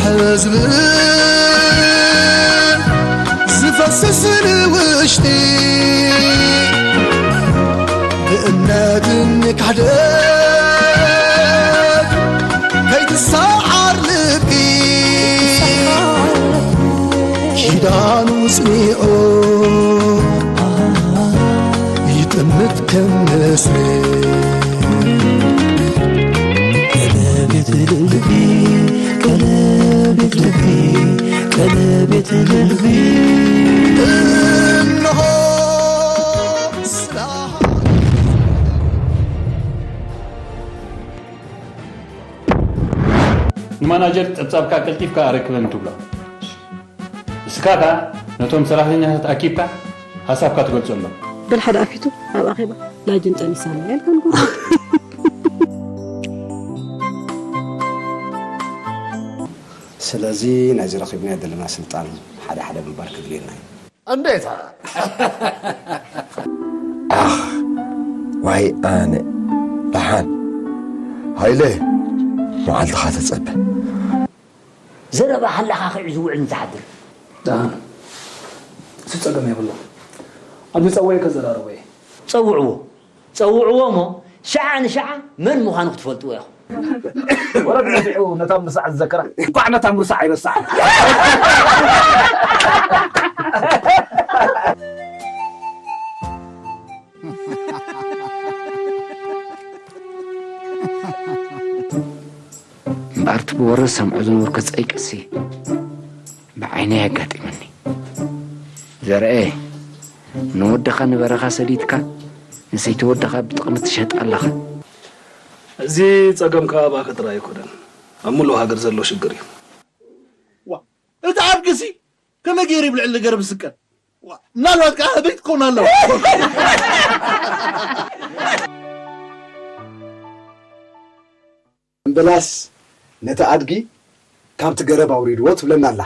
ሕዝብ ዝፈስስ ንውሽጢ ብእምነትን ክሕደት ከይትሰዓር ልቢ ኪዳኑ ጽኒዑ ይጥምት ከም ንስሪ። ቀለቤት ልቢ፣ ቀለቤት ልቢ፣ ቀለቤት ልቢ። እነሆ ስራ ንማናጀር ጸብጻብካ ቀልጢፍካ ኣረክበኒ ትብሎ። ንስኻ ከኣ ነቶም ሰራሕተኛታት ኣኪብካ ሓሳብካ ትገልጸሎም። በል ሓደ ኣፊቱ ኣብ ኣኼባ ላጅን ጠኒሳና ያልከን ጉድ። ስለዚ ናይዚ ረኺብናዮ ዘለና ስልጣን ሓደ ሓደ ምንባር ከድልየና እዩ። እንዴታ? ኣኽ ዋይ ኣነ ደሓን ሃይለ መዓልትኻ ተጸበ። ዘረባ ሃላኻ ኺዑ ዝውዕል ንዝሓድር። ደሓን እሱ ጸገም የብሎ። ኣብዚ ጸውየ ከዘራርቦ እየ። ጸውዕዎ ጸውዕዎ እሞ ሽዓ ንሽዓ መን ምዃኑ ክትፈልጥዎ ኢኹም። ወረድ ነፊዑ ነታ ምርሳዕ ዝዘከራ። እንቋዕ ነታ ምርሳዕ ኣይረሳዕ። እምበኣር እቲ ብወረ ዝሰምዖ ዝነበርኩ ጸይቅሲ ብዓይነይ ኣጋጢሙኒ። ዘርኤ፣ ንወድኻ ንበረኻ ሰዲድካ ንሰይቲ ወድኻ ብጥቕሚ ትሸጣ ኣለኻ። እዚ ጸገምካ ኣባኻ ጥራይ ኣይኮነን፣ ኣብ ምሉእ ሃገር ዘሎ ሽግር እዩ። እቲ ኣድጊሲ ከመይ ገይሩ ይብልዕ ልገርብ ስቀል ምናልባት ከዓ ህበይ ትኸውን ኣለዋ። እምበላስ ነቲ ኣድጊ ካብቲ ገረብ ኣውሪድዎ ትብለና ኣላ።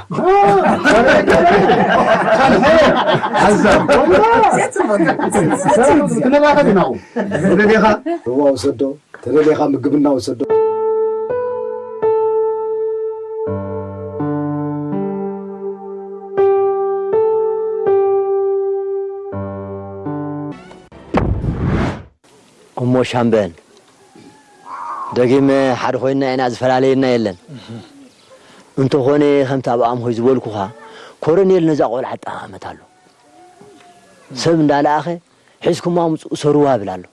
ክንባኸት ኢና። ተደሊኻ ርዋ ውሰዶ፣ ተደሊኻ ምግብና ውሰዶ። እሞ ሻምበል፣ ደጊም ሓደ ኮይንና ኢና፣ ዝፈላለየና የለን። እንተኾነ ከምቲ ኣብ ኣምሆይ ዝበልኩኻ፣ ኮረኔል ነዛ ቆልዓ ኣጠማመት ኣሎ። ሰብ እንዳለኣኸ ሒዝኩማ ምጹ እሰሩዋ ይብል ኣሎ።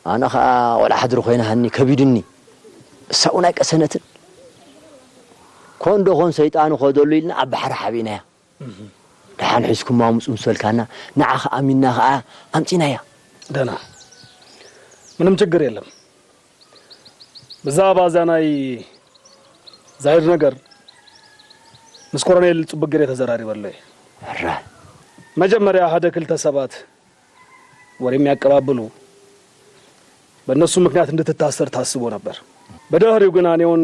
ኣነ ኸኣ ቆልዓ ሕድሪ ኮይና ሃኒ ከቢድኒ። እሳ እውን ኣይቀሰነትን። ኮን ዶ ኾን ሰይጣኑ ኸደሉ ኢልና ኣብ ባሕሪ ሓቢእናያ። ደሓን ሒዝኩማ ምጹ ምስ በልካና ንዓኻ ኣሚንና ኸኣ ኣምጺናያ። ደህና ምንም ችግር የለም። ብዛዕባ እዛ ናይ ዛይድ ነገር ምስ ኮረኔል ጽቡቅ ገይረ ተዘራሪበ ኣሎ እየ። ሕራይ። መጀመርያ ሓደ ክልተ ሰባት ወሬ የሚያቀባብሉ በእነሱ ምክንያት እንድትታሰር ታስቦ ነበር። በድሕሪው ግን ኣኔውን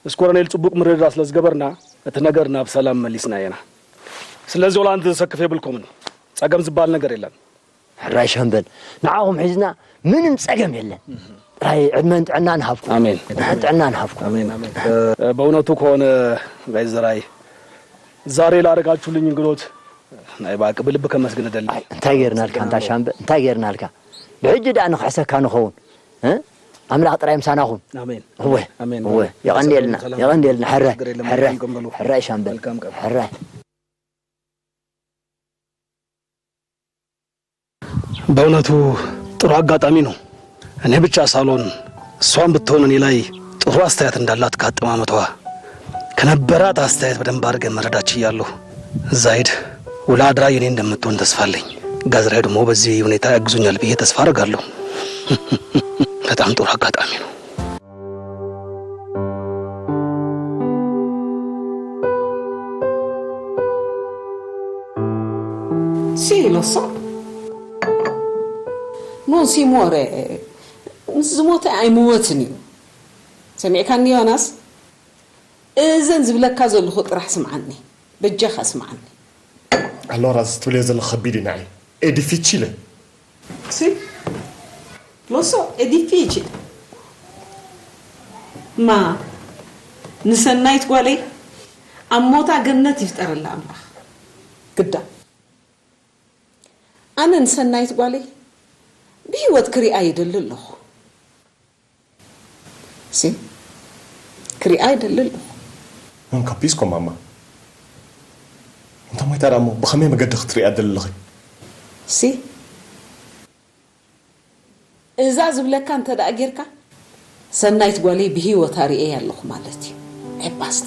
ምስ ኮረኔል ጽቡቅ ምርድዳ ስለ ዝገበርና እቲ ነገር ናብ ሰላም መሊስናዮ ኢና። ስለዚ ወላ ኣንቲ ዘሰክፍ የብልኩምን። ጸገም ዝበሃል ነገር የለን። ሕራይ ሻምበል፣ ንዓኹም ሒዝና ምንም ጸገም የለን። ጥራይ ዕድመን ጥዕናን ይሃብኩም። ኣሜን። ዕድመን ጥዕናን ይሃብኩም። ኣሜን። ኣሜን። በእውነቱ ከሆነ ጋሽ ዘርኣይ ዛሬ ላደረጋችሁልኝ እንግዶት ናይ ብሓቂ ብልቢ ከመስግን እደሊ። ኣይ እንታይ ጌርናልካ ኣንታ ሻምበል እንታይ ጌርናልካ? ብሕጂ ደኣ ንኽሕሰካ ንኸውን እ ኣምላኽ ጥራይ ምሳና ኹን። ኣሜን። እወ ኣሜን። እወ የቐንየልና ሰላም ሰላም። የቐንየልና ሕረ ችግር የለም። ሕረ መልካም ቀን በሉ። ሕረ ሻምበል መልካም ቀን። ሕረ በእውነቱ ጥሩ አጋጣሚ ነው። እኔ ብቻ ሳልሆን እሷም ብትሆን እኔ ላይ ጥሩ አስተያየት እንዳላት ካጠማመቷ ከነበራት አስተያየት በደንብ አድርገን መረዳት ችያለሁ። ዛይድ ውላ አድራ የኔ እንደምትሆን ተስፋ አለኝ። ጋዝራይ ደግሞ በዚህ ሁኔታ ያግዙኛል ብዬ ተስፋ አደርጋለሁ። በጣም ጥሩ አጋጣሚ ነው። ሲሎሶ ኖን ሲሞረ ምስ ዝሞተ ኣይምወትን እዩ። ሰሚዕካኒ ዮናስ? እዘን ዝብለካ ዘለኹ ጥራሕ ስምዓኒ፣ በጃኻ ስምዓኒ። ኣሎራ እዚ ትብልዮ ዘለኹ ከቢድ እዩ ንዓይ። È difficile። Sì, lo so, è difficile. Ma ንሰናይት ጓለይ ኣብ ሞታ ገነት ይፍጠረላ ኣምላኽ። ግዳ ኣነ ንሰናይት ጓለይ ብህይወት ክሪኣ ይደሊ ኣለኹ። ሲ ክሪኣ ይደሊ ኣለኹ። Non capisco, mamma. እንተ ሞይታ ደኣ እሞ ብኸመይ መገዲ ክትሪኣ ትደሊ ኣለኺ? ሲ እዛ ዝብለካ እንተ ደኣ ጌርካ፣ ሰናይት ጓለይ ብህይወታ ርእየያ ኣለኹ ማለት እዩ። ዕባስታ።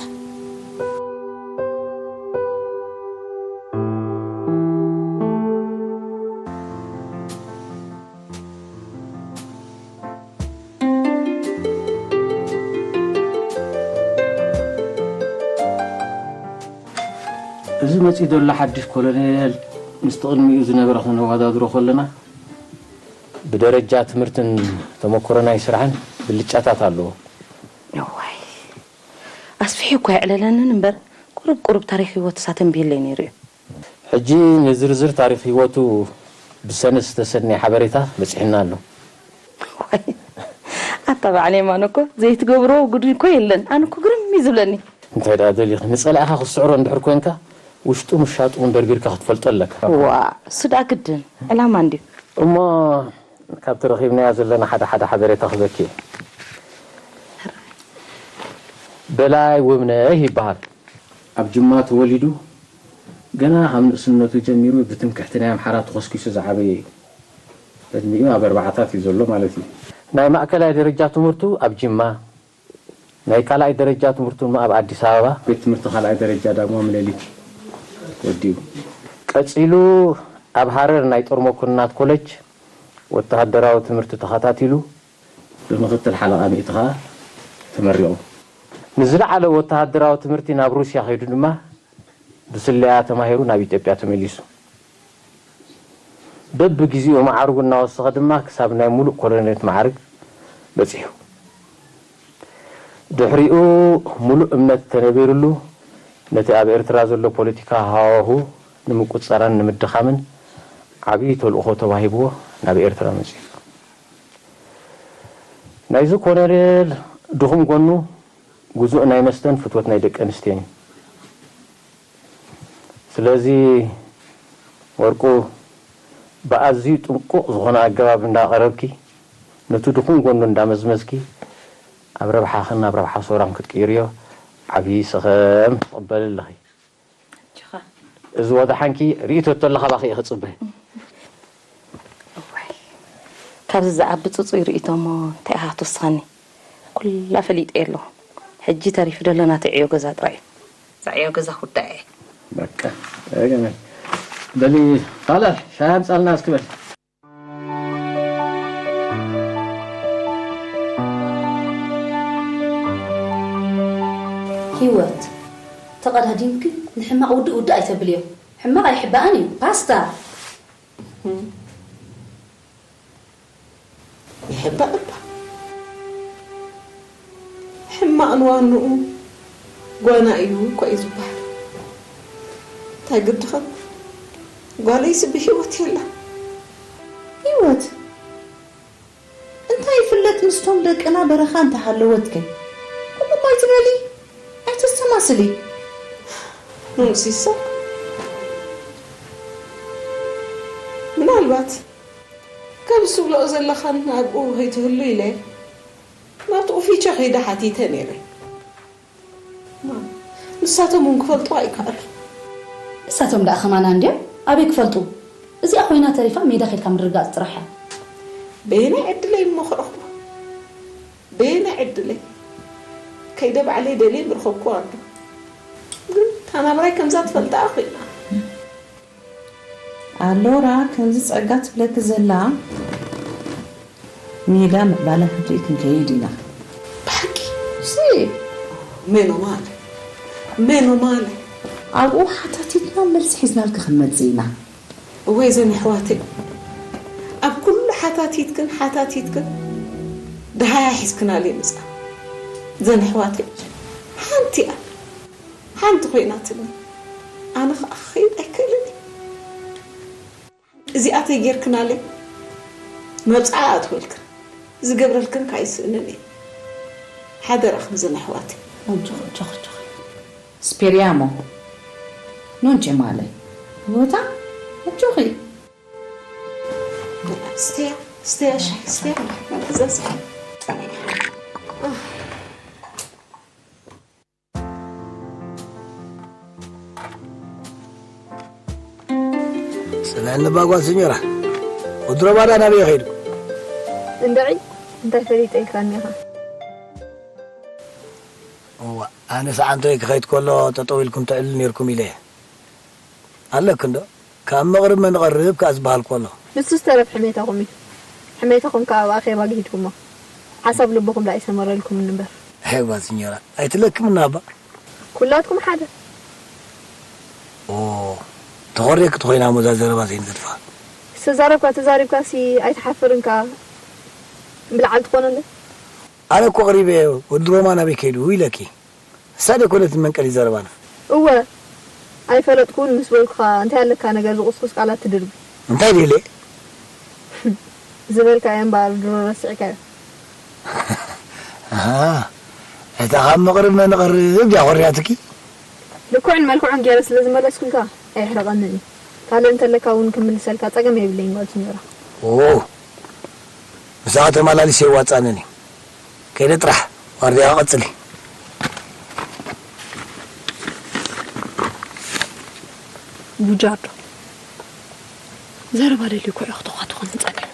እዚ መጺኡ ዘሎ ሓድሽ ኮሎኔል ምስቲ ቅድሚኡ ዝነበረ ክነወዳድሮ ከለና ብደረጃ ትምህርትን ተመክሮ ናይ ስራሕን ብልጫታት ኣለዎ። እዋይ ኣስፊሑ እኮ የዕለለንን እምበር ቁሩብ ቁሩብ ታሪኽ ህይወት ሳተንብየለይ ነይሩ እዩ። ሕጂ ንዝርዝር ታሪኽ ህይወቱ ብሰነድ ዝተሰነየ ሓበሬታ በጺሑና ኣሎ። ዋይ ኣታ በዓል የማነ እኮ ዘይትገብርዎ ጉድ እኮ የለን። ኣነ እኮ ግርም እዩ ዝብለኒ። እንታይ ደኣ ደሊኺ ንጸላኢኻ ክትስዕሮ እንድሕር ኮንካ ውሽጡ ምሻጡ እውን በርቢርካ ክትፈልጦ ኣለካ። ዋእ እሱ ደኣ ግድን ዕላማ እንድዩ። እሞ ካብቲ ረኺብናያ ዘለና ሓደ ሓደ ሓበሬታ ክህበኪ እየ። በላይ ውብነህ ይበሃል። ኣብ ጅማ ተወሊዱ ገና ካብ ንእስነቱ ጀሚሩ ብትምክሕቲ ናይ ኣምሓራ ተኾስኲሱ ዝዓበየ እዩ። ዕድሚኡ ኣብ ኣርባዓታት እዩ ዘሎ ማለት እዩ። ናይ ማእከላይ ደረጃ ትምህርቱ ኣብ ጅማ፣ ናይ ካልኣይ ደረጃ ትምህርቱ ድማ ኣብ ኣዲስ ኣበባ ቤት ትምህርቲ ካልኣይ ደረጃ ዳግማዊ ምኒልክ ወዲኡ። ቀጺሉ ኣብ ሃረር ናይ ጦር መኮንናት ኮለጅ ወተሃደራዊ ትምህርቲ ተኸታቲሉ ብምኽትል ሓለቓ ሚእቲ ኸኣ ተመሪቑ። ንዝለዓለ ወተሃደራዊ ትምህርቲ ናብ ሩስያ ከይዱ ድማ ብስለያ ተማሂሩ ናብ ኢትዮጵያ ተመሊሱ። በብግዜኡ ማዕርጉ እናወሰኸ ድማ ክሳብ ናይ ሙሉእ ኮሎኔልነት ማዕርግ በጺሑ። ድሕሪኡ ሙሉእ እምነት ተነቢሩሉ ነቲ ኣብ ኤርትራ ዘሎ ፖለቲካዊ ሃዋሁ ንምቁጽጻርን ንምድኻምን ዓብዪ ተልእኾ ተዋሂብዎ ናብ ኤርትራ መጺኡ። ናይዚ ኮሎኔል ድኹም ጎኑ ግዙእ ናይ መስተን ፍትወት ናይ ደቂ ኣንስትዮን እዩ። ስለዚ ወርቁ ብኣዝዩ ጥንቁቕ ዝኾነ ኣገባብ እንዳቐረብኪ ነቲ ድኹም ጎኑ እንዳመዝመዝኪ ኣብ ረብሓኽን ኣብ ረብሓ ሶራን ክትቅይርዮ ዓብዪ ሰኸም ትቕበሊ ኣለኺ። ኣጆኻ። እዚ ወደሓንኪ ርእይቶ ተሎ ካባኺ እየ ክጽበ። እዋይ ካብዚ ዝዓቢ ጽጹይ ርእይቶ እሞ እንታይ ኢኻ ክትወስኸኒ? ኩላ ፈሊጠዮ ኣለኹ። ሕጂ ተሪፉ ዘሎ ናተይ ዕዮ ገዛ ጥራይ እዩ። እዛ ዕዮ ገዛ ክውዳእ እየ። በቃ ገመል በሊ ፋላ ሻሂ ኣምጻልና እስኪ በል። ሂወት ተቐዳዲምኪ ንሕማቕ ውድእ ውድእ ኣይተብልዮ። ሕማቕ ኣይሕባእን እዩ ፓስታ። ይሕባእ እባ ሕማቕ ንዋንኡ ጓና እዩ እኮ እዩ ዝበሃል። እንታይ ግድኸም ጓለይስ ብሂወት የላ። ሂወት እንታይ ይፍለጥ ምስቶም ደቅና በረኻ እንተሃለወት ከ እሞ ኣይትበሊ ኣይተስተማስሊ። ኑንሲሳ ምናልባት ከም ዝብልኦ ዘለኻን ኣብኡ ከይትህሉ ኢለ ናብቲ ኡፊቸ ከይደ ሓቲተ ነይረ። ንሳቶም እውን ክፈልጡ ኣይከኣሉ። ንሳቶም ደኣ ከማና እንድዮም ኣበይ ክፈልጡ? እዚኣ ኮይና ተሪፋ ሜዳ ከድካ ምርጋፅ ጥራሕ እያ። በየናይ ዕድለይ እሞ ክረኽቦ? በየናይ ዕድለይ? ከይደ ባዕለይ ደልየ ምረኸብኩዋ ኣሎ። ግን እታ ናብራይ ከምዛ ትፈልጣ ኮይና። ኣሎራ ከምዚ ጸጋ ትብለኪ ዘላ ሜዳ ምዕባለ ክንርኢ ክንከይድ ኢና። ብሓቂ ሲ ሜኖ ማለ ሜኖ ማለ ኣብኡ ሓታቲትና መልሲ ሒዝናልኪ ክንመጽእ ኢና። እወይ ዘን ኣሕዋተይ ኣብ ኩሉ ሓታቲትክን ሓታቲትክን ደሃያ ሒዝክናለይ ምጻ ዘን ኣሕዋተይ ሓንቲ እያ ሓንቲ ኮይናትኒ ኣነ ከኣ ክኸይድ ኣይክእልን እየ እዚኣ ተይ ጌርክናለይ መብጽዓ ኣትወልክን ዝገብረልክን ካይስእንን እየ ሓደራኹም ዘን ኣሕዋት። ኣጆኺ ኣጆኺ ኣጆኺ። Speriamo. Non c'è male. Vota? ኣጆኺ። ስተያ ስተያ ሻሂ ስተያ። እዛ ሻሂ። ጽንዕኒ እባ ጓል ሲኞራ። ወዲ ሮማ ዳ ናበይ ከይዱ? እንድዒ እንታይ ፈሊጠ ኢልካኒ ኢኻ? እዋ ኣነ ሰዓንቶይ ክኸይድ ከሎ ጠጠው ኢልኩም ትዕልሉ ነይርኩም ኢለ እየ። ኣለክንዶ ካብ መቕርብ መንቐርብ ከኣ ዝበሃል እኮ ኣሎ። ንሱስ ተረፍ ሕሜታኹም እዩ። ሕሜታኹም ከኣ ኣብ ኣኼባ ግሂድኩሞ። ሓሳብ ልብኹም ደኣ ኣይሰመረልኩምን እምበር። ኣይ ጓል ሲኞራ ኣይትለክምና እባ። ኩላትኩም ሓደ። ኦ ተኾርየኪ ተኾይና እሞ እዛ ዘረባ ዘይንገድፋ። ዝተዛረብካ ተዛሪብካሲ ኣይትሓፍርን ከኣ ብልዓል ትኾነለይ። ኣነ እኮ ኣቕሪበዮ ወዲ ሮማ ናበይ ከይዱ ኢለኪ። ንሳ ደይኮነት ንመንቀሊ ዘረባና። እወ ኣይፈለጥኩን ምስ በልኩኻ እንታይ ኣለካ ነገር ዝቑስቁስ ቃላት ትድርቢ። እንታይ ድየ ኢለ? ዝበልካዮ እምበኣር ድሮ ረሲዕካዮ። ኣሃ እታ ካብ መቕርብ መንቐርብ ድያ ኮርያትኪ? ልክዑን መልክዑን ገይረ ስለ ዝመለስኩልካ ኣየሕርቐንን እዩ። ካልእ እንተለካ እውን ክምልሰልካ ጸገም የብለይን ጓል ሲኞራ። ኦ ምሳኻ ተመላሊሰ የዋጽኣንን እዩ። ከይደ ጥራሕ ዋርድያኻ ቀጽሊ። ቡጃርዶ ዘረባ ደልዩ እኮ እዩ ክትኳትኾኒ ጸኒሑ።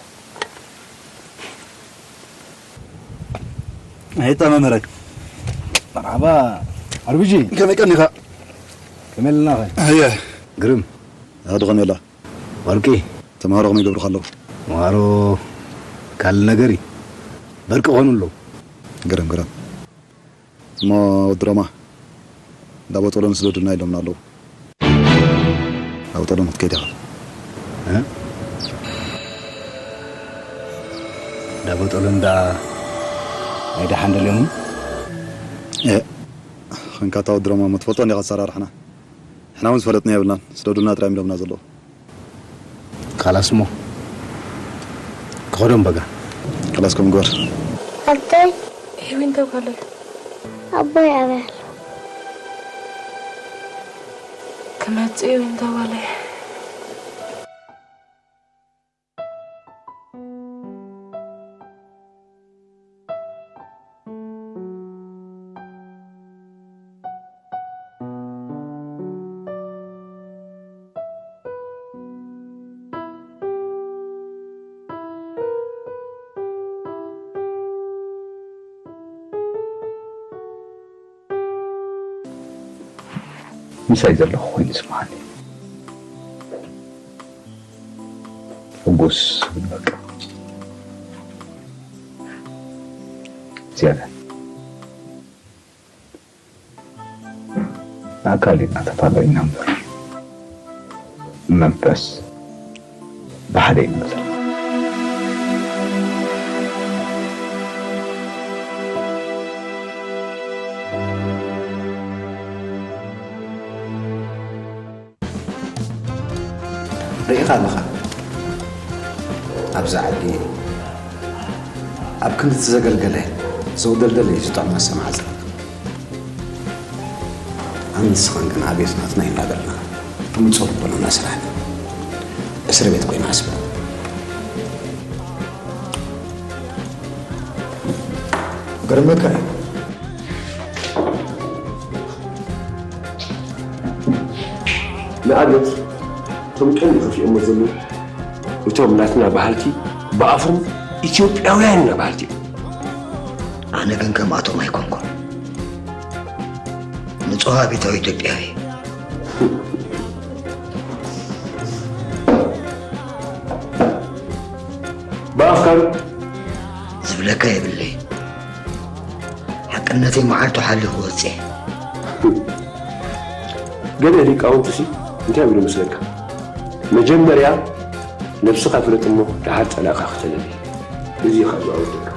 ኣይታ መምህረይ። መርሓባ። ኣርብጂ ከመይ ቀኒኻ? ከመይ ኣለና ኸ? ኣየ ግርም። ኣዱ ከመይ ኣላ? ወርቂ። ተምሃሮ ከመይ ይገብሩኻ ኣለዉ? ተምሃሮ ካልእ ነገር እዩ። በርቂ ይኾኑ ኣለዉ። ግርም ግርም። እሞ ወዲ ሮማ እንዳ ቦጦሎኒ ስደዱልና ኢሎምና ኣለዉ። ናብ ቦጦሎኒ ክትከይድ ኢኻ። እ? እንዳ ቦጦሎኒ ደኣ ናይ ደሓን ደልዮምኒ? እ፣ ኸንካታ ወዲ ሮማ እሞ ትፈልጦ እንዲኻ ኣሰራርሓና። ንሕና እውን ዝፈለጥናዮ የብልናን። ስደዱልና ጥራይ እዮም ኢሎምና ዘለዉ። ካላስ እሞ ክኸዶ እምበጋ። ካላስ ከም ግበር። ኣቦይ ሂዊን ተባለ። ኣቦይ ኣበይ ኣሎ? ክመጽእ እዩ እንተባለ። ምሳይ ዘለኹ ኮይኑ ይስምዓኒ። ሕጉስ እብል በቃ። ዝያዳ ንኣካል ኢና ተፈላለዩና እምበር ብመንፈስ ብሓደ ኢና ዘለና። ርኢኻ ኣለኻ፣ ኣብዚ ዓዲ ኣብ ክንድቲ ዘገልገለ ዘውደልደለ እዩ ዝጥዕም ኣሰማዕዛ። ኣነ ንስኻን ግን ኣቤት ናትና ኢልና በልና፣ ብምጹእ ልቦና እናሰራሕና እስሪ ቤት ኮይና ኣስመራ። ገርመካ እዩ። ንኣብነት እቶም ቀንዲ ከፊኦሞ ዘለዉ እቶም ናትና በሃልቲ ብኣፎም ኢትዮጵያውያን ኢና በሃልቲ እዮም። ኣነ ግን ከምኣቶም ኣይኮንኩን። ንጹህ ኣቤታዊ ኢትዮጵያዊ። ብኣፍካ ዝብለካ የብለይ። ሓቅነተይ መዓልቱ ሓሊኹ ወፅየ። ገለ ሊቃውንትሲ እንታይ ይብሉ መስለካ? መጀመርያ ነብስኻ ፍለጥ እሞ ደሓር ጸላእኻ ክተለሊ። እዚ እዩ ካብ ዝኣወደካ።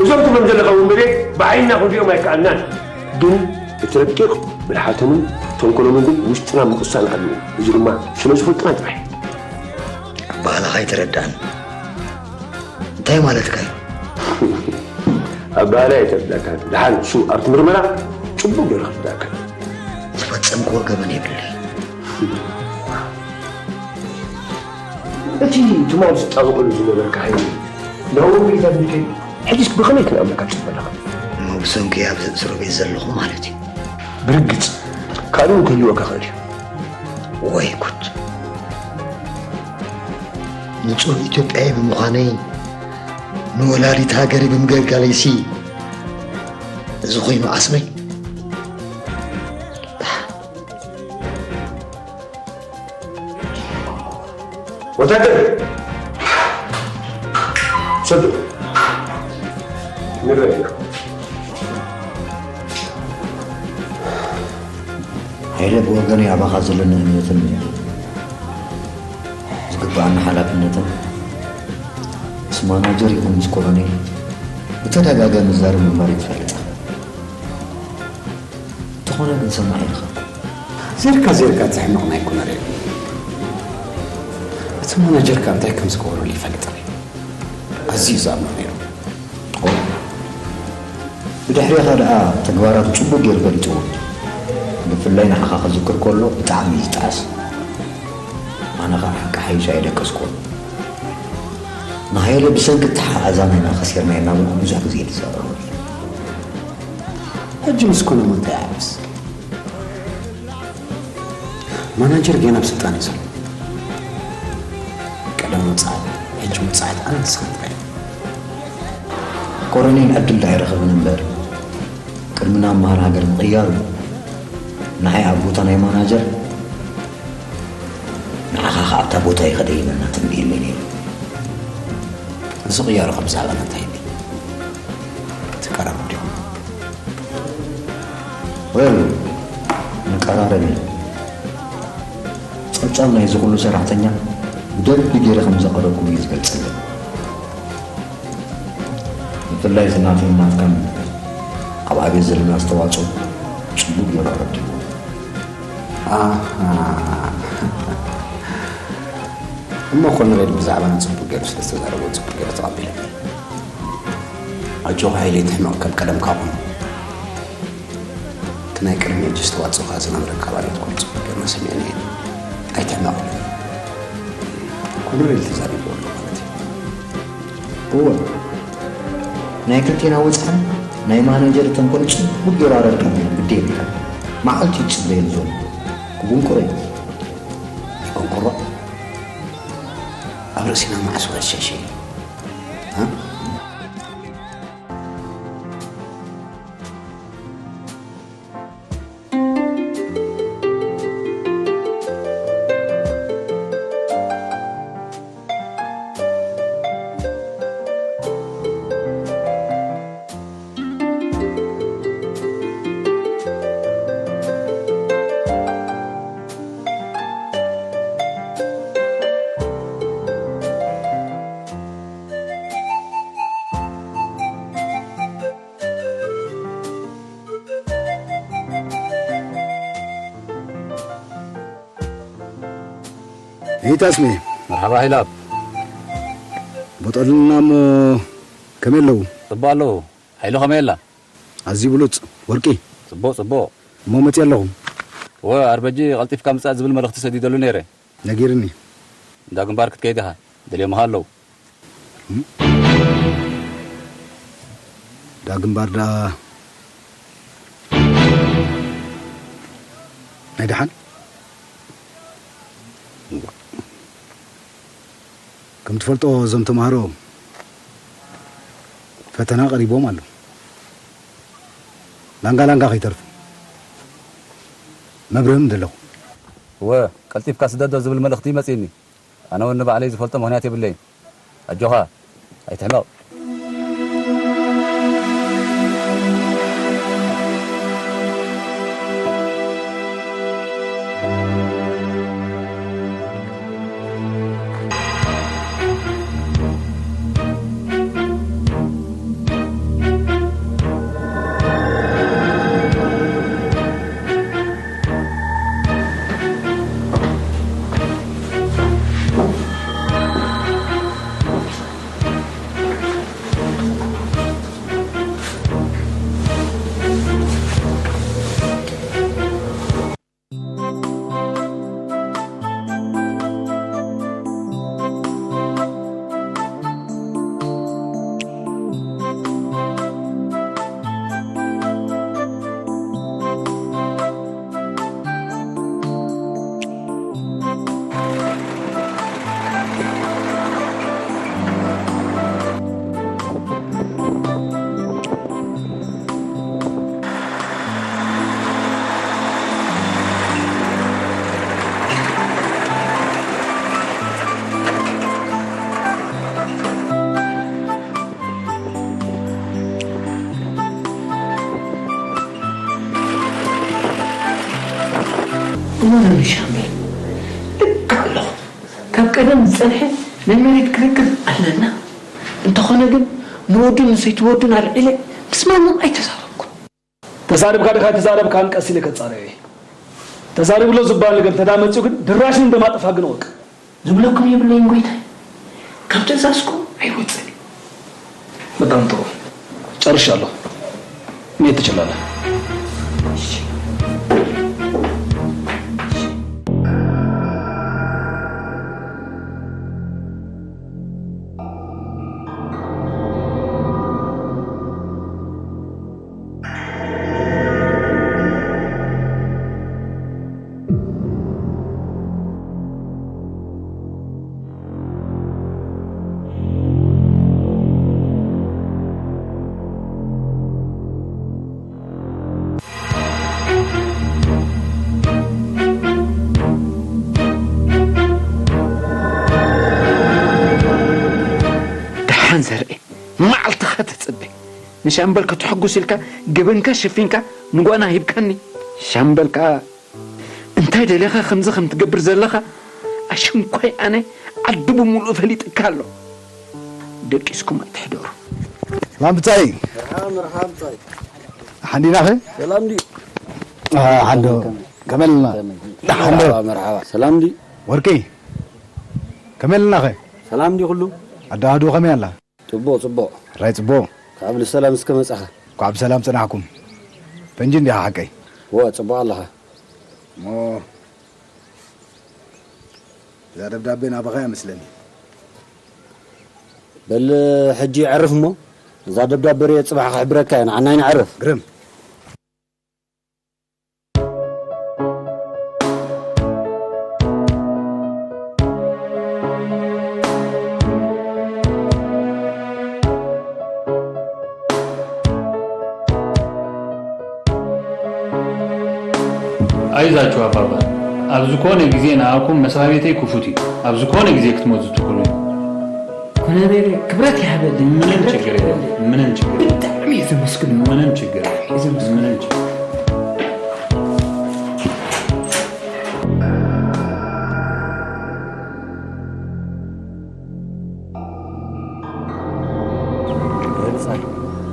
እዞም ትብሎም ዘለኻ ወንበዴ ብዓይንና ክንሪኦም ኣይከኣልናን። ግን እቲ ረቂቕ ብልሓቶምን ተንኮሎምን ግን ውሽጥና ምቕሳን ኣለዎ። እዚ ድማ ስለ ዝፈልጡና ጥራሕ እዩ። ኣበሃህላኻ ኣይተረድኣን። እንታይ ማለትካ እዩ? ኣባህላ ኣይተርዳእካን። ደሓን እሱ ኣብቲ ምርመራ ጽቡቕ ገይሩ ክርዳእካ። ዝፈጸምክዎ ገበን የብለይ። እቲ ትማል ዝጣበቐሉ ዝነበርካ ሓይሊ ናብኡ ሪኢታ ዝርከ ሕጂስ ብኸመይ ክንኣምነካ ትጽበለኻ? እሞ ብሰንኪ ኣብዚ እስሮ ቤት ዘለኹ ማለት እዩ። ብርግጽ ካልእ እውን ክህልወካ ክእል እዩ። ወይ ጉድ! ንጹህ ኢትዮጵያዊ ብምዃነይ ንወላዲት ሃገሪ ብምግልጋለይሲ እዚ ኮይኑ ዓስበይ። ወታደር ሰዱ ንረድ ሃይለ ብወገነይ ኣባኻ ዘለኒ እምነትን ዝግብኣኒ ሓላፍነትን ምስ ማናጀር ይኹን ምስ ኮሎኔል ብተደጋጋሚ ዝዛረብ ምንባር ይትፈልጥ። እንተኾነ ግን ሰማዒ ኢኻ። ዜርካ ዜርካ እቲ ሕመቕ ናይ ኩነር የለን። እቲ ማናጀርካ እንታይ ከም ዝገበረሉ ይፈልጥ ነይ። ኣዝዩ ዝኣምኖ ነይሩ። ብድሕሬኻ ደኣ ተግባራቱ ጽቡቕ ገይሩ ፈሊጥዎ። ብፍላይ ንዓኻ ክዝክር ከሎ ብጣዕሚ እዩ ዝጠዓስ። ኣነ ኸዓ ሓቂ ሓይሽ ኣየደቀስኩዎን። ንሃይለ ብሰንኪ እቲ ሓኣዛና ኢና ከሲርና እናበልኩ ብዙሕ ግዜ እየ ዝዛረበሉ። ሕጂ ምስ ኮነ እሞ እንታይ ይዓብስ? ማናጀር ጌና ኣብ ስልጣን እዩ ዘሎ። ቀደም ውፅዓት ሕጂ ውፅዓት ኣነ ንስኻ ጥራይ። ኮረኔል ዕድል ዶ ኣይረኸበን እምበር ቅድሚ ናብ መሃር ሃገር ምቕያሩ ንዓይ ኣብ ቦታ ናይ ማናጀር ንዓኻ ኸዓ ኣብታ ቦታ እዩ ከደይበና ትንቢህለይ ነይሩ። እዚ ቅያሮ ከም ብዛዕባና እንታይ ይብል? ትቀራረቡ ዲኹም? ወል ንቀራረብ ኢና። ጸብጻብ ናይዚ ኩሉ ሰራሕተኛ ብደንቢ ገይረ ከም ዘቕረብኩ እዩ ዝገልጸለይ። ብፍላይ እቲ ናተይን ናትካን ኣብ ኣብየት ዘለና ኣስተዋጽኦ ጽቡቕ ገይሩ ኣረዲእዎ። ኣሃ። እሞ ኮነሬል ብዛዕባና ጽቡቕ ገይሩ ስለ ዝተዛረበ ጽቡቕ ገይሩ ተቐቢለኒ። ኣጆኻ ሃይለ፣ ኣይትሕመቕ፣ ከም ቀደምካ ኩን። እቲ ናይ ቅድሚ ሕጂ ዝተዋጽኦኻ ዝነበረ ካብ ኣብየት ኩሉ ጽቡቕ ገይርና ሰሚዕናዮ ኢና። ኣይትሕመቕ። ኮነሬል ተዛሪቡ ኣሎ ማለት እዩ። እወ፣ ናይ ክልቴና ወጽዓን ናይ ማነጀር ተንኮል ጽቡቕ ገይሩ ኣረዲእዎ፣ ግዲ የብልካን። መዓልቲ እዩ ዝጽበየሉ ዘሎ። ክጉንቁሮ እዩ። ይጎንቁሮ? ኣብ ርእሲና መዓስ ወረድ ሸሸ? እ? ይታስሜ መርሓባ ሃይላብ። ቦጠልና እሞ ከመይ ኣለዉ? ጽቡቕ ኣለዉ። ሓይሉ ከመይ ኣላ? ኣዝዩ ብሉጽ። ወርቂ? ጽቡቕ፣ ጽቡቕ። እሞ መጺእ ኣለኹ። እወ፣ ኣርበጂ ቀልጢፍካ ምጻእ ዝብል መልእኽቲ ሰዲደሉ ነይረ። ነጊርኒ። እንዳ ግንባር ክትከይድ ኢኻ። ደልዮምኻ ኣለዉ። እንዳ ግንባር ደኣ ናይ ደሓን? እዋ። ከም ትፈልጦ እዞም ተምሃሮ ፈተና ቀሪቦም ኣሎ። ላንጋ ላንጋ ከይተርፉ መብርህም ደለኹ። እወ፣ ቀልጢፍካ ስደዶ ዝብል መልእኽቲ መጺእኒ። ኣነ እውን ንባዕለይ ዝፈልጦ ምኽንያት የብለይን። ኣጆኻ ኣይትሕመቕ። እመኑኒ ሻምበል፣ ልክዕ ኣለኹም። ካብ ቀደም ዝጸንሐ ናይ መሬት ክርክር ኣለና። እንተኾነ ግን ንወዱን ንሰይቲ ወዱን ኣልዒለ ምስ ማንም ኣይተዛረብኩን። ተዛሪብካ ድኻ ኣይተዛረብካን ቀስ ኢለ ከጻርዮ እየ። ተዛሪብሎ ዝበሃል ነገር እንተ ደኣ መጺኡ ግን ድራሽን እንደማጠፋ ግን እወቅ። ዝብለኩም የብለይን ጎይታይ። ካብ ትእዛዝኩም ኣይወጽእን። በጣም ጥሩ። ጨርሻለሁ። መሄድ ትችላለህ። ደሓን ዘርኢ፣ መዓልትኻ ትጽበ። ንሻምበል ከተሐጉስ ኢልካ ገበንካ ሸፊንካ ንጓና ሂብካኒ። ሻምበል ከኣ እንታይ ደሊኻ ከምዚ ከም ትገብር ዘለኻ ኣሽንኳይ ኣነ ዓዲ ብምሉኡ ፈሊጥካ ኣሎ። ደቂስኩም ኣይትሕደሩ። ሰላም ብጻይ። መርሓባ፣ መርሓባ ብጻይ። ሓንዲናኸ? ሰላም ድዩ? አ፣ ሓንዶ። ከመልና? ሓንዶ። መርሓባ፣ መርሓባ። ሰላም ድዩ? ወርቂ። ከመልናኸ? ሰላም ድዩ ኩሉ? ኣዳሃዱ ከመይ ኣላ? ጽቡቕ፣ ጽቡቕ። ራይ ጽቡቕ። ካብ ልሰላም እስከ መጻኻ? ኳዕ ብሰላም ጽናሕኩም። ፈንጂ እንዲኻ ሓቀይ? ወ፣ ጽቡቕ ኣለኻ። እሞ እዛ ደብዳቤ ናባኻ እያ መስለኒ። በል ሕጂ ዕርፍ እሞ፣ እዛ ደብዳቤ ርየ ጽባሕ ክሕብረካ እየ፣ ንዓናይ ንዕርፍ። ግርም። ኣይዛችሁ ኣባባ፣ ኣብ ዝኾነ ግዜ ንኣኩም መስሪያ ቤተይ ክፉት እዩ። ኣብ ዝኾነ ግዜ ክትመጹ ትኽእሉ። ኮነሬል ክብረት ይሃበልኝ። ምንም ችግር የለም። ምንም ችግር የለም። ብጣዕሚ እየ ዘመስግኖ። ምንም ችግር የለም። እየ ዘመስግኖ። ምንም ችግር የለም።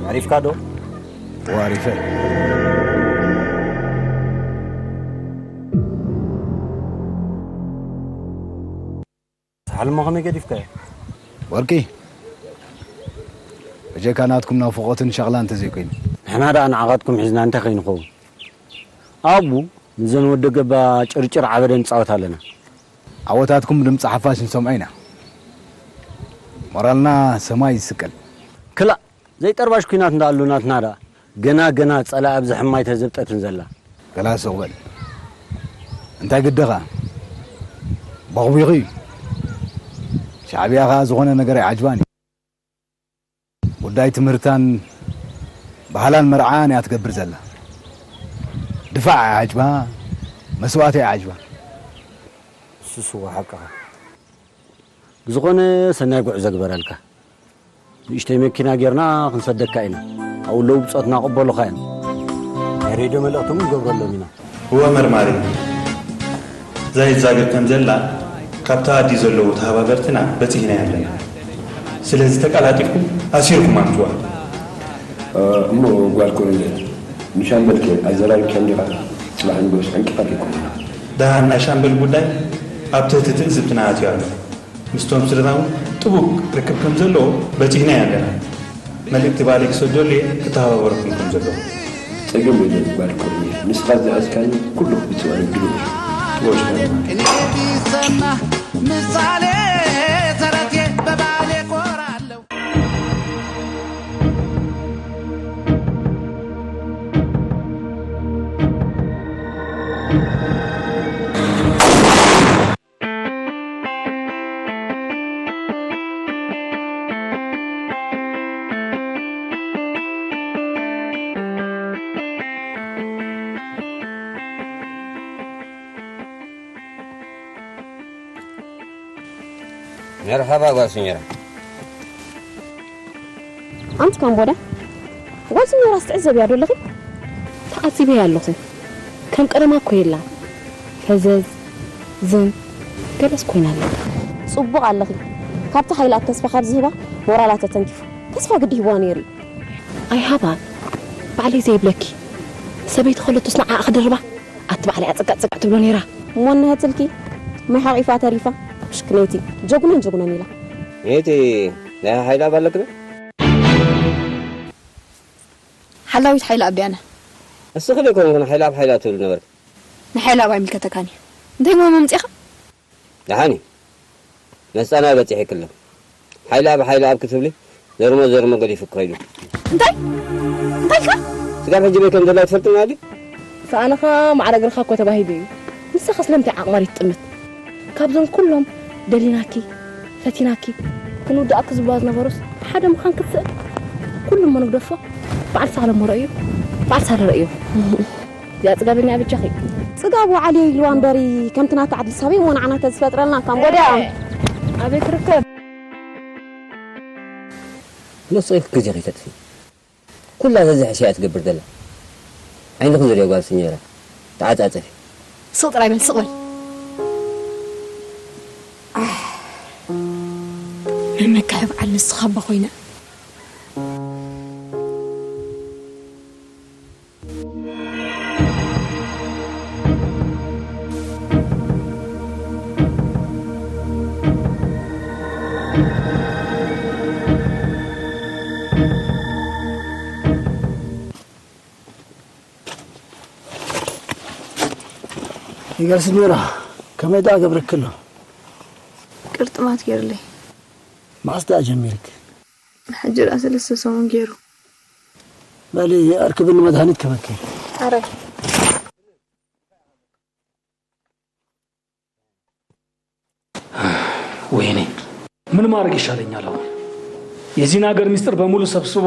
ኣዕሪፍካ ዶ? ዋሪፈ። ትሓልሞ ከመይ ገዲፍካዮ? ወርቂ፣ ብጀካ ናትኩም ናፍቖትን ሸቕላን እንተዘይኮይኑ። ንሕና ደኣ ንዓኻትኩም ሒዝና እንታይ ከይንኸውን? ኣብኡ ምስዘን ወዲ ገባ ጭርጭር ዓበደ ንጻወት ኣለና። ዓወታትኩም ድምጺ ሓፋሽ ንሰምዖ ኢና። ሞራልና ሰማይ ይስቀል። ክላእ ዘይጠርባሽ ኲናት እንዳኣሉ ናትና ደኣ ገና ገና ጸላኢ ኣብዚ ሕማይ ተዘብጠትን ዘላ። ገላ ስቕ በል። እንታይ ግድኻ? በኽቢኺ እዩ። ሻዕብያ ኸኣ ዝኾነ ነገር ኣይዓጅባን እዩ። ጉዳይ ትምህርታን ባህላን መርዓን እያ ትገብር ዘላ። ድፋዕ ኣይዓጅባ፣ መስዋእቲ ኣይዓጅባ። እሱስ እወ ሓቅኻ። ብዝኾነ ሰናይ ጉዕዞ ግበረልካ። ንእሽተይ መኪና ጌርና ክንሰደካ ኢና። ኣብኡ ኣለዉ ብጾትና ቅበሉኻ እዮም። ናይ ሬድዮ መልእኽቲ እውን ንገብረሎም ኢና። እወ መርማሪ፣ እዛ ይዛገብ ከም ዘላ ካብታ ኣዲ ዘለዉ ተሃባበርትና በጺሕናዮ ኣለና። ስለዚ ተቀላጢፍኩም ኣሲርኩም ኣምጽዋ። እ፣ እሞ ጓል ኮሎኔል፣ ንሻምበልከ ኣዘራሪብካዮም ዲኻ? ጽባሕ ንግሆስ ዓንቂፋ ጌርኩም። ደሓን ናይ ሻምበል ጉዳይ ኣብ ትሕቲ ትእዝብትና ኣትዩ ኣሎ። ምስቶም ስድራኡ ጥቡቅ ርክብ ከም ዘለዎ በጺሕናዮ ኣለና። መልእክቲ ባዕለይ ክሰደሉ እየ፣ ክተባበረኩም ከም ዘለዎ። ጸገም የለን ጓል ኮርኔል፣ ንስኻ ዝያዝካኒ ኩሉ ክፍጽመሉ ድሉው እየ። ጥቡቅ ሽኮር። ቅኔ ቢሰማ ምሳሌ ተረቴ በባሌ ኮራለሁ። መርሓባ ጓል ሲኞራ። ኣንቲ ካምቦዳ፣ ጓል ሲኞራስ ትዕዘብያ ዶ ኣለኺ? ተዓዚበያ ኣለኹ። ከም ቀደማ እኮ የላን። ፈዘዝ ዝን ገለስ ኮይና ኣለካ። ጽቡቕ ኣለኺ። ካብቲ ሓይሊ ኣብ ተስፋ ካብ ዝህባ ሞራላ ተተንኪፉ። ተስፋ ግዲ ሂብዋ ነይሩ እዩ። ኣይሃባን። ባዕለይ ዘይብለኪ። ሰበይቲ ከለቱስ ንዓኣ ክድርባ። ኣቲ ባዕለይ ኣጸጋዕ ጸጋዕ ትብሎ ነይራ። እሞ እነሀትልኪ ማይ ሓቒፋ ተሪፋ። ምሽክነይቲ። ጀጉነን ጀጉነን ኢላ። እቲ ናይ ሓይላ ባለክነ ሓላዊት ሓይላ ኣቢያነ። እስኺ ዶ ይኮንኩን ሓይላ ኣብ ሓይላ ትብል ነበርክ? ንሓይላ ኣብ ኣይምልከተካን እዩ። እንታይ ሞ መምጽኻ? ደሓን እዩ። መስጣና በጺሐ ክልም። ሓይላ ኣብ ሓይላ ኣብ ክትብሊ ዘርሞ ዘርሞ ገዲፉ ክኸይዱ። እንታይ? እንታይ ኢልካ? ስጋብ ሕጂ በይ ከም ዘላ ትፈልጥና ድዩ? ሰኣንኻ ማዕረ እግርኻ እኮ ተባሂሉ እዩ። ንስኻ ስለምንታይ ዓቕማር ይትጥምት? ካብዞም ኩሎም ደሊናኪ፣ ፈቲናኪ፣ ክንውድኣኪ ዝብልዋ ዝነበሩስ ሓደ ምዃን ክትስእል? ኩሉ እሞ ንግደፎ። በዓል ሳለ እሞ ረእዩ። በዓል ሳለ ረእዩ። እዚኣ ጽጋበኛ ብጃኺ። ጽጋብ ወዓል ኢልዋ እምበሪ ከምቲ ናታ ዓዲ ሳበይ እሞ ንዓና ተዝፈጥረልና ካም ጎዳ። ኣበይ ትርከብ? ነስኺ ግዜኺ ተጥፊ። ኩላ ዘዝሕሽ እያ ትገብር ዘላ። ዓይንኺ ዝርእዮ ጓል ስኛራ። ተዓጻጸፊ። ስቕ ጥራይ በል፣ ስቕ በል። ኣሕ፣ መመክሒ በዓል ንስኻ እባ ኮይነ። ይገርስ ኒራ፣ ከመይ ደኣ ገብረክሎ? ቅርጥማት ገይርለይ። መዓስ ደኣ ጀሚርክ? ሕጂ ደኣ ሰለስተ ሰሙን ገይሩ። በሊ፣ ኣርክብኒ መድሃኒት ክበኪ። ኣረ። ወይኔ፣ ምን ማድረግ ይሻለኛል አሁን? የዚህን ሀገር ሚስጥር በሙሉ ሰብስቦ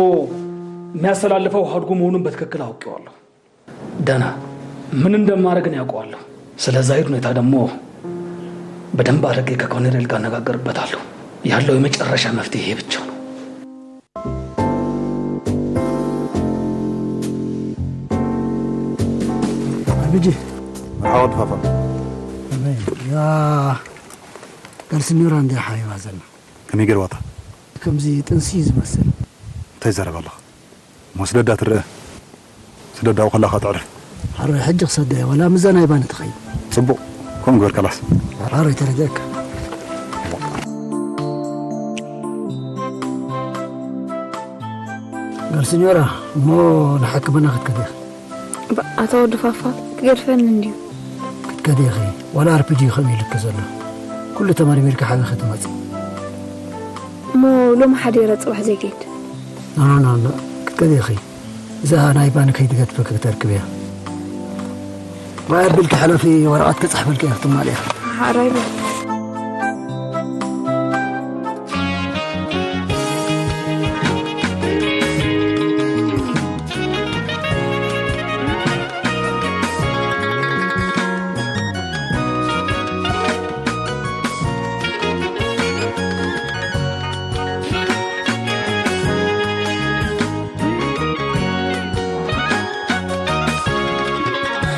የሚያስተላልፈው ሀድጉ መሆኑን በትክክል አውቄዋለሁ። ደህና፣ ምን እንደማደርግ እኔ ያውቀዋለሁ። ስለ ዛሂድ ሁኔታ ደግሞ በደንብ አድርጌ ከኮሎኔል ጋር እነጋገርበታለሁ። ያለው የመጨረሻ መፍትሄ ይሄ ብቻ ነው። አብጂ። መርሓባ ተፋፋ። ኣበይ? ያ፣ ጋል ስኒራ እንድያ ሓቢባ ዘላ። ከመይ ገይርዋታ? ከምዚ ጥንሲ እዩ ዝመስል። እንታይ ይዛረብ ኣለኻ? እሞ ስደዳ ትረአ። ስደዳ ኣብኡ ከላኻ ትዕርፍ። ሓራይ ሕጂ ክሰዳ እየ፣ ዋላ ምዛ ናይ ባኒ ትኸይድ። ጽቡቕ። ከምኡ ግበር ከላስ። ሓራይ ተረዲአካ። ጋል ስኒራ፣ እሞ ንሓክመና ክትከድ ኢኺ። ባ-፣ ኣታ ወዲ ፋፋ፣ ትገድፈኒ እንድዩ። ክትከዲ ኢኺ፣ ዋላ ኣር ፒ ጂ ከምኡ ኢሉኪ ዘሎ። ኩሉ ተመርሚርኪ ሓቢኺ ትመጺ። እሞ ሎሚ ሓዲረ ጽባሕ ዘይከይድ? ኖ፣ ኖ፣ ኖ፣ ኖ፣ ክትከዲ ኢኺ። እዛ ናይ ባኒ ከይትገድፈኪ ክተርክብያ። ራይ ኣቢልኪ ሕለፊ፣ ወረቐት ክጽሕፈልኪ እየ ክትማልያ። ሓራይ በል።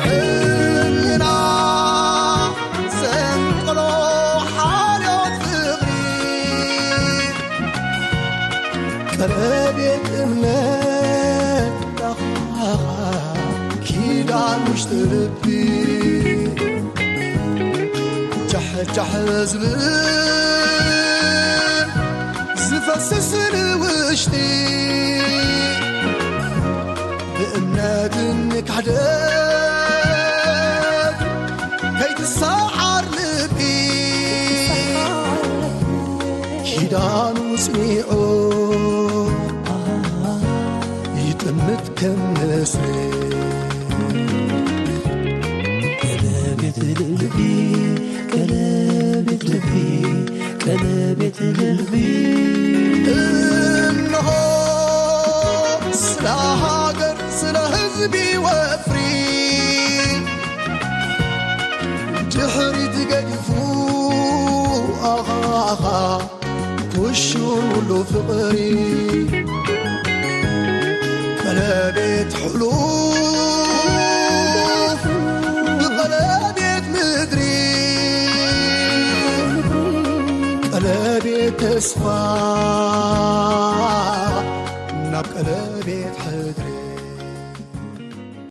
ሕልና ዘንቀሎ ሓልዮት ፍቕሪ፣ ቀለቤት እምነት ዳኻ ኪዳን ውሽጢ ልቢ፣ ጃሕ ጃሕ ዝብል ዝፈስስ ንውሽጢ፣ ብእምነትን ክሕደት ከይትሰዓር ልቢ፣ ኪዳኑ ጽኒዑ ይጥምት ከም ንስሪ። ቀለቤት ልቢ፣ ቀለቤት ልቢ፣ ቀለቤት ልቢ። እነሆ ስለ ሃገር፣ ስለ ህዝቢ ወፍሪ፣ ድሕሪት ገዲፉ፣ ኣኻ፣ ኣኻ፣ ኩሹን ውሉ ፍቕሪ። ቀለቤት ሕሉፍ ብቀለቤት ተስፋ ናብ ቀለቤት ሕድሪ